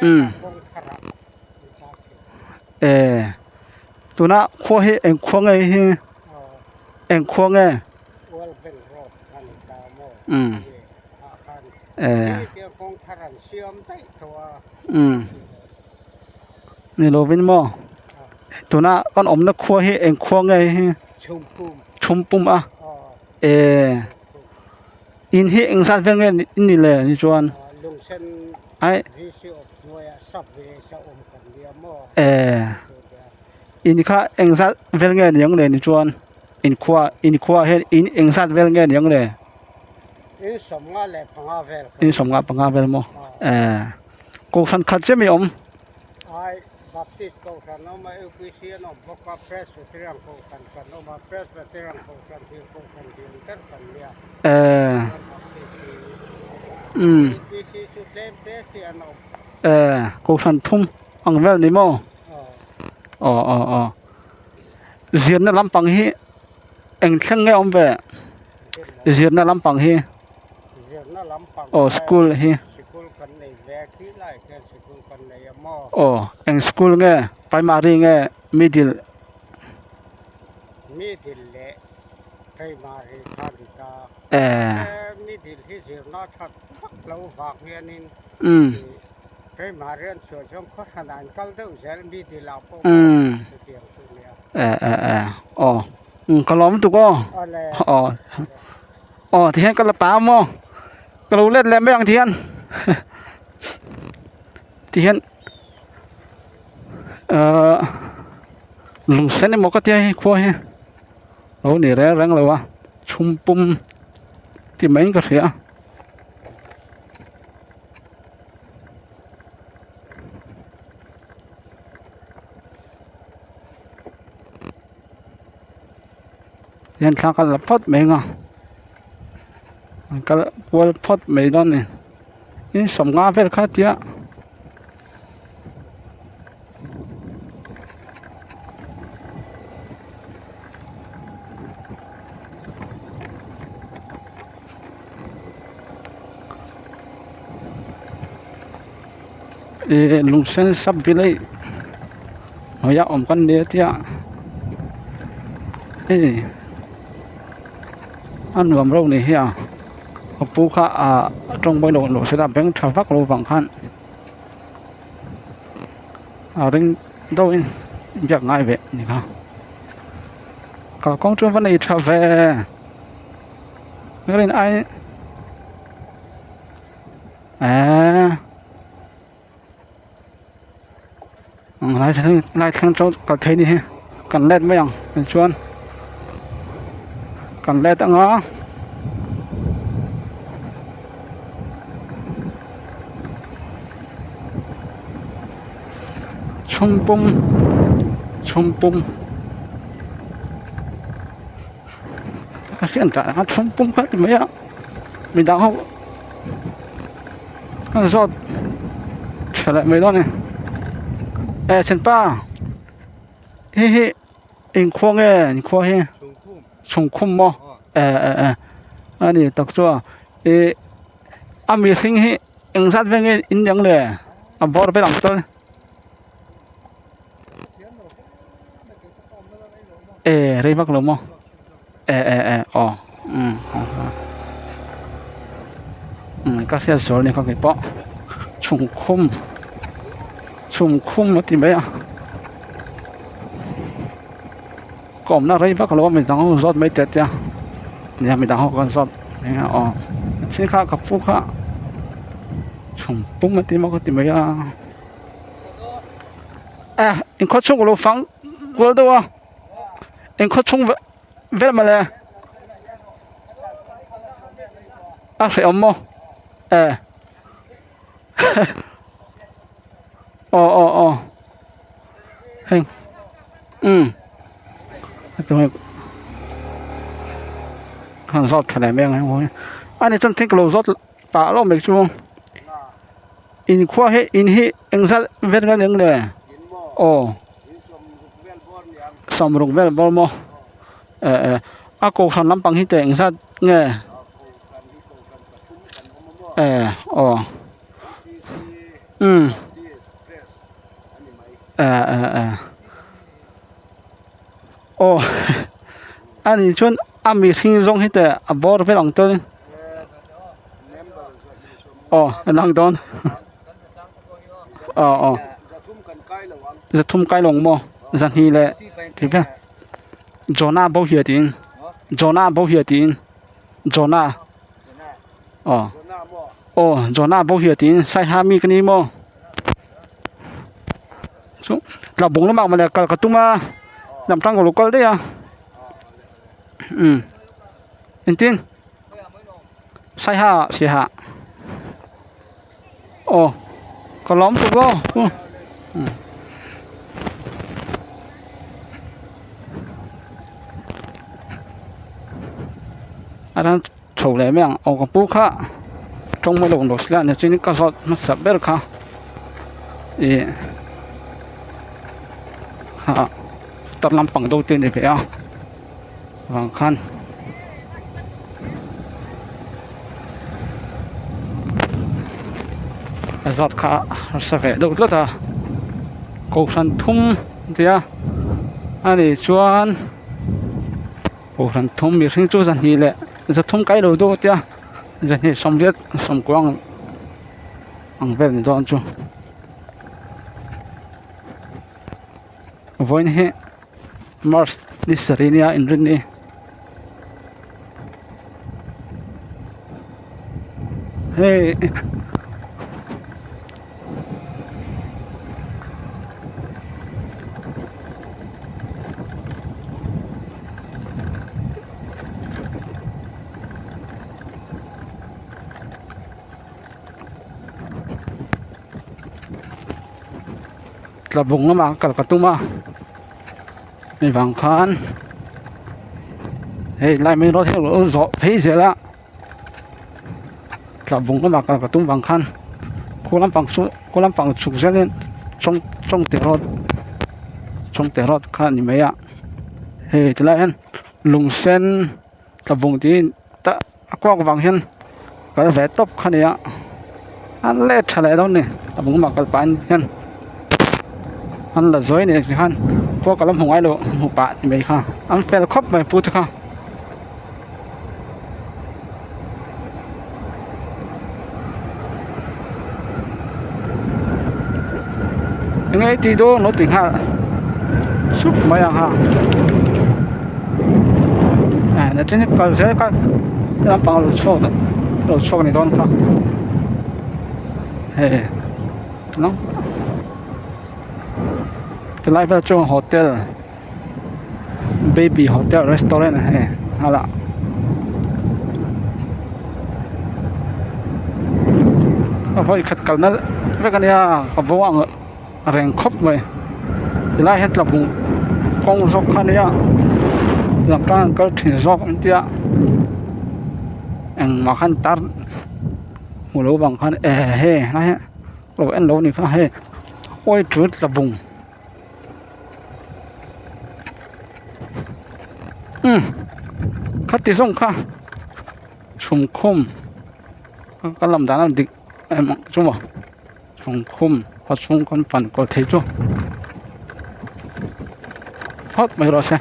Um eh tuna khua hi eng khua nge hi eng khua nge um eh um ni lovin maw tuna kan awmna khua hi eng khua nge hi chhumpum a eh in hi eng zat vel nge in ni le ni chuan ai eh in kha eng zat vel nge ni ang le ni chuan in khua in khua hian in eng zat vel nge ni ang le in sawmnga panga vel maw eh kohhran khat chiah mai a awm. Ai Baptist kohhran a awm a, UPC an awm bawk a, Presbyterian kohhran kan awm a, Presbyterian kohhran hi kohhran lian ber kan nia. Eh. Chuan Baptist hi Um. UPC chu tlem te chi an awm. Eh, kohhran thum ang vel ni maw? Aw. Aw aw aw. Zirna lampang hi eng thleng nge awm ve? Zirna lampang hi. Zirna lampang Aw school hi. Sikul kan nei ve khi lai khian sikul kan nei a maw? Aw eng school nge primary nge middle? Middle leh primary kha ni ta. Eh. Middle hi zirna that vak lo vang hianin Um. Primary an chhuah chuan khaw hranah an kal deuh zel middle ah pawh Um. chutiang chu nia. Eh eh eh aw um ka lawm lutuk aw. Awle. Aw. Aw tihian ka la ta a maw ka lo let leh mai ang tihian tihian ahh lung sen emaw ka tia hei khua hi lo ni reng reng lo a chhum pum ti maiin ka hria a. Hian thla ka la phawt mai ang a an kal kual phawt mai dawn a ni in sawmnga vel kha tia ih lung sen sap village hnuaia awm kan nia tia hei a nuam reuh ni hi a ka pu kha ah tawng mawi loh loh sela beng tha vak lo vang khan a ring deuhin biak ngai ve ni kha kalkawng chu va nei tha ve rin ai eee. Lai thleng lai thleng chu kal thei ni hi kan let mai ang tichuan kan let anga chhungpum chhungpum a hriat dan a chhungpum kha ti mai a midang ho. An zawt tha leh mai dawn a ni eh thianpa hei hi engkhua nge inkhua hi chhungkhum maw eh eh eh a ni tak chu a ih a mihring hi engzat vel nge in ang le a bawr vel ang chuan eh rei vak lo maw eh eh eh aw umm umm ka hriat zual ni kha kei pawh chhungkhum chhungkhum a ti mai a ka awmna rei vak lo a midang ho zawt mai teh tia nia midang ho kan zawt eng a aw thil kha ka pu kha chhungpum a ti maw ka ti mai a. Eh in khaw chhung ka lo fang kual deuh a in khaw chhung vel mawle a hrehawm maw eh aw aw aw heng umm han zawt tha leh mai ang heng ani chuan thil ka lo zawt pah hlauh mai chu. Inkhua hi in hi engzat vel nge eng le aw sawmruk vel bawr maw eh eh a kohhran lampang hi teh engzat nge eh aw umm. Aw ani chuan a mihring zawng hi teh a bawr vel ang chuan aw a lang dawn aw aw zathum kai lo ang maw zahnih leh tih vel Jonah bo hian tiin Jonah bo hian tiin Jonah aw aw Jonah bo hian tiin saiha mi ka ni maw. Chu tlabung lamah mawle kal ka tum a lam tang ka lo kal daih a umm engtin saiha siaha aw ka lawm tuk aw umm. A dang chho leh mai ang aw ka pu kha tawng mai lo ang rawh sia ni chuan ka zawt hmasa ber kha ih ah tar lampang deuh te a ni ve a vang khan a zawt kha a sa ve deuh tlat a kohhran thum a ti a ani chuan. Kohhran thum mihring chu zahnih leh zathum kai lo deuh tia zahnih sawmriat sawmkuang ang vel ni dawn chu vawiin hi march ni sarih nia inrin ni hei. Tlabung lamah kal ka tum a hei vang khan hei lai main road hi a zawh phei zel a. Tlabung lamah kal ka tum vang khan khu lampang chu khu lampang chhuk zelin chawng chawngte road chawngte road kha a ni mai a hei tilai hian lung sen tlabung tiin tah a kuak vang hian kal ve tawp kha a ni a a let tha leh dawn a ni tlabung lamah kal pah hian an la zawi a ni tikhan khua ka la hmu ngai lo hmu pah ni mai kha an fel khawp mai pu te kha. Enge i tih dawn lo ti nghal sup mai ang ha eh nachin hi kal zel kha lampang a lo chhuak lo chhuak a ni dawn kha hei tilai vel chu hotel. Baby hotel restaurant hei hala a vawi khat kalna vek ania ka bo ang reng khawp mai tilai hian tlabung kawng zawk kha ania lam tang an kal thin zawk an tia engmah khan tar hmu lo vang khan eh hei helai hi lo en lo a ni kha hei awi tul tlabung. Umm khati zawng kha chhumkhum ka lam dan a dik em ang chu maw chhumkhum khaw chhung kan pan kaw thei chu phawt mai rawh se.